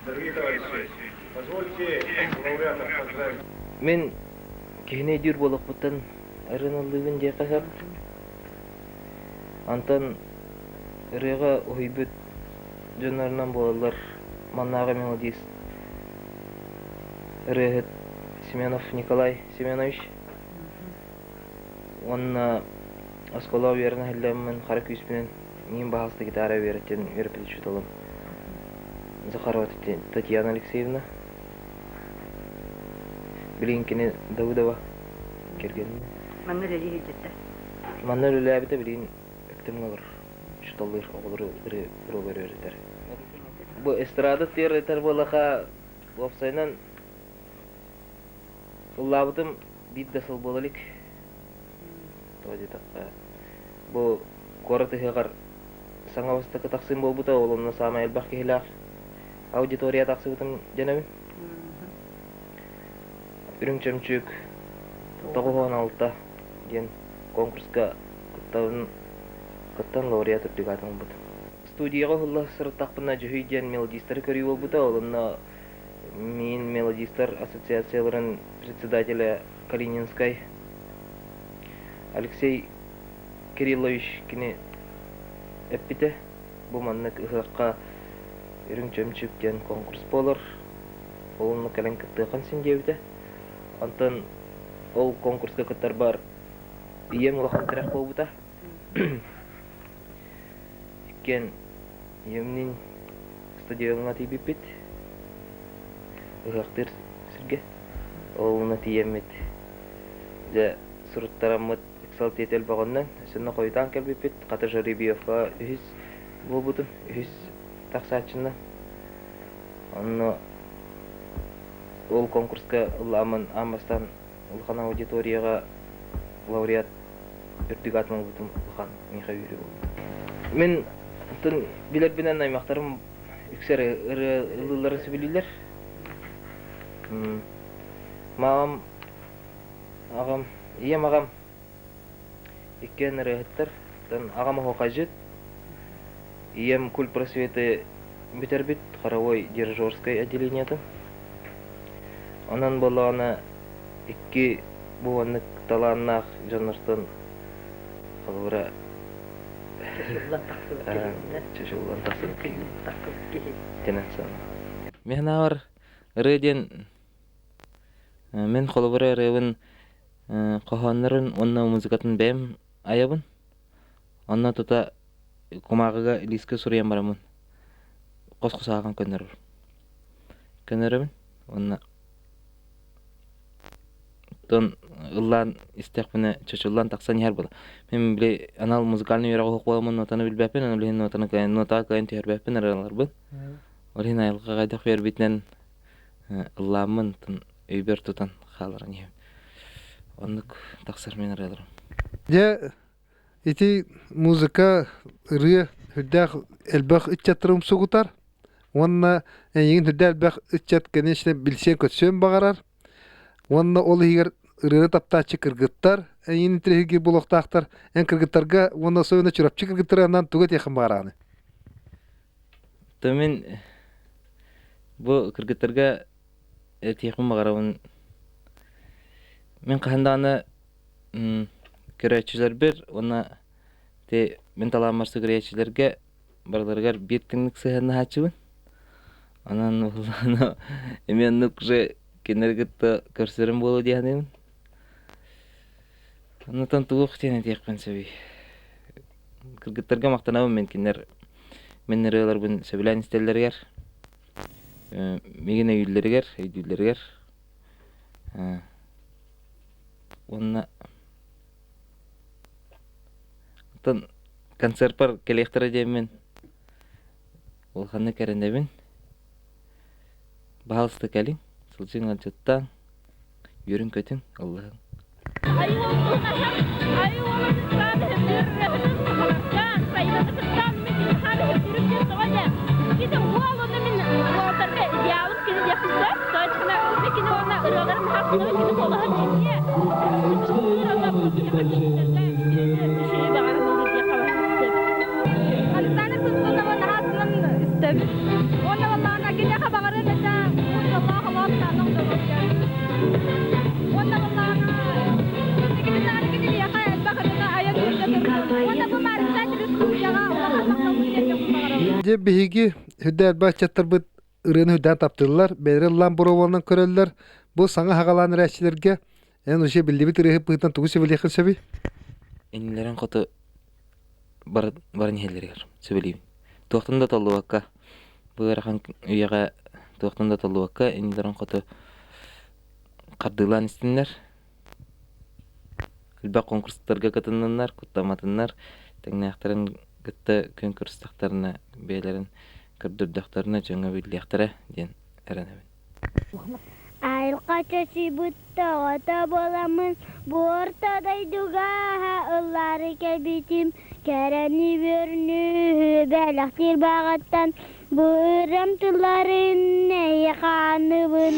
Дорогие товарищи, позвольте лауреатов поздравить. Мин киһини өйдүүр буолуохпуттан ырыаналыыбын диэххэ сөп. Онтон ырыаҕа уһуйбут дьоннорунан буолаллар маннааҕы мелодист ырыаһыт Семенов Николай Семенович уонна оскуолаҕа үөрэнэ сылдьаммын хара күүспүнэн миин баһаалыста гитара үөрэттэн үөрэппит учууталым Захарова Татьяна Алексеевна. Билигин кини Давыдова кэргэнинэ. Манна үлэлии сылдьыбыта. Манна үлэлээбитэ билигин Өктөмҥө олорор учууталлыыр оҕолору ырыа үөрэтэр. Бу эстрада тиэрэтэр буоллаха уопсайынан ыллаабытым биир да сыл буола илик. Тоҕо диэтэххэ, бу куорат ыһыаҕар саҥа бастакы тахсыым буолбута, ол онно саамай элбэх киһилээх аудитория тахсыбытым дэнэбин. Үрүҥ чөмчүүк 96 диэн конкурска кыттабын, кыттан лауреат үрдүк аатын ылбытым. Студияҕа уһулла сырыттахпына Дьүһүй диэн мелодистары көрүү буолбута, ол онно мин мелодистар ассоциацияларын председателэ Калининскай Алексей Кириллович кини эппитэ, бу маннык ыһыахха Үрүҥ чөмчүүк диэн конкурс буолар, ол онно кэлэн кыттыаххын син диэбитэ. Онтон ол конкурска кыттарбар ийэм улахан тирэх буолбута. Иккиэн ийэмниин стадиоҥҥа тиийбиппит, ыһыахтыыр сиргэ. Ол онно тиийэммит, дьэ суруттараммыт ыксал тиэтэл бөҕөннөн, өссө хойутаан кэлбиппит, хата Жеребьевка үһүс буолбутум, үһүс тахсааччыннан. Онно ол конкурска ыллааммын аан бастаан улахан аудиторияҕа лауреат үрдүк аатын ылбытым улахан миэхэ үөрүү буолбута. Мин атын билэрбинэн аймахтарым үксэ ырыа ыллыылларын сөбүлүүллэр. Маамам, аҕам, ийэм аҕам иккиэн ырыаһыттар. Оттон аҕам оһуохайдьыт, ийэм культпросветы бүтэрбит хоровой дирижерскай отделениетын. Онон буоллаҕына икки бу маннык талааннаах дьоннортон холобура Чочуллан тахсыбыт киһи. Чочуллан тахсыбыт киһи. Тэнэн Мин санаабар ырыа диэн мин холобура ырыабын хоһооннорун уонна музыкатын бэйэм айабын. Онно тута кумааҕыга лиискэ суруйан бараммын хос-хос ааҕан көннөрөр. Көннөрөбүн уонна оттон ыллаан истэхпинэ чочуллан тахсан иһэр буола. Мин били анал музыкальный үөрэх оһох буоламмын нотаны билбэппин, ону билигин нотаны кыайан нотаҕа кыайан түһэрбэппин ырыаларбын. Ол иһин айылҕа хайдах үөрбүтүнэн ыллааммын өйбөр тутан хааларан иһэбин. Оннук тахсар мин ырыаларым. Дьэ, ити музыка, ырыа сүрдээх элбэх ыччаттары умсугутар уонна эйигин сүрдээх элбэх ыччат конечно билсиэн-көрсүөн баҕарар уонна ол иһигэр ырыаны таптааччы кыргыттар эйигин интэриэһиргиир буолуохтаахтар. Эн кыргыттарга уонна особенно Чурапчы кыргыттары анаан тугу этиэххин баҕараҕыный? То мин бу кыргыттарга этиэхпин баҕарабын. Мин хаһан даҕаны көрөөччүлэрбэр уонна ити мин талааммар сүгүрүйээччилэргэ барыларыгар биир тэҥник сыһыаннаһааччыбын. Онон уһулаана эмиэ оннук уже кинилэри кытта көрсөрүм буолуо дии саныыбын. Оннуттан туох диэн этиэхпин сөбүй? Кыргыттарга махтанабын мин кинилэр мин ырыаларбын сөбүлээн истэллэригэр, миигин өйүүллэригэр, өйдүүллэригэр уонна оттон концерпар кэлиэхтэрэ диэммин улаханнык эрэнэбин. Баһаалыста кэлиҥ, сылдьыҥ ыалдьыттааҥ, үөрүҥ-көтүҥ, ыллаһыҥ. Александр Сосунова наһаа истэбин. Уонна баллаана киниэхэ баҕарыам этэ дьоллоох олох таанах доруобуйаны. Уонна баллаана инникитин киниэхэ элбэх ырыаны айан сылдьа Уонна бу Марса телестудияҕа улахан махталбын тиэрдиэхпин баҕарабын. Дьэ биһиги үрдэ элбэх ыччаттарбыт ырыаны үрдээн таптыыллар, бэйэлэрэ ыллаан боруобаланан көрөллөр. Бу саҥа хаҕалаан эрээччилэргэ эн уже биллибит ырыаһыт быһыытынан тугу сөбүлиэххин сөбүй? Иннилэрин хоту баран иһэллэригэр сөбүлүүбүн. Туохтан да толлубакка, бу ыарахан үйэҕэ туохтан да толлубакка иннилэрин хоту хардыылаан истиннэр. Элбэх конкурстарга кытынныннар, куттамматыннар, тэҥнээхтэрин кытта күөн көрүстэхтэринэ бэйэлэрин көрдөрдөхтөрүнэ дьоҥҥо биллиэхтэрэ диэн эрэнэбин. Айылҕа чочуйбут тоҕото буоламмын, бу орто дойдуга ыллаары кэлбитим, кэрэни бүрүнү бэлэхтиир баҕаттан бу ырыам тылларын эйиэхэ аныыбын.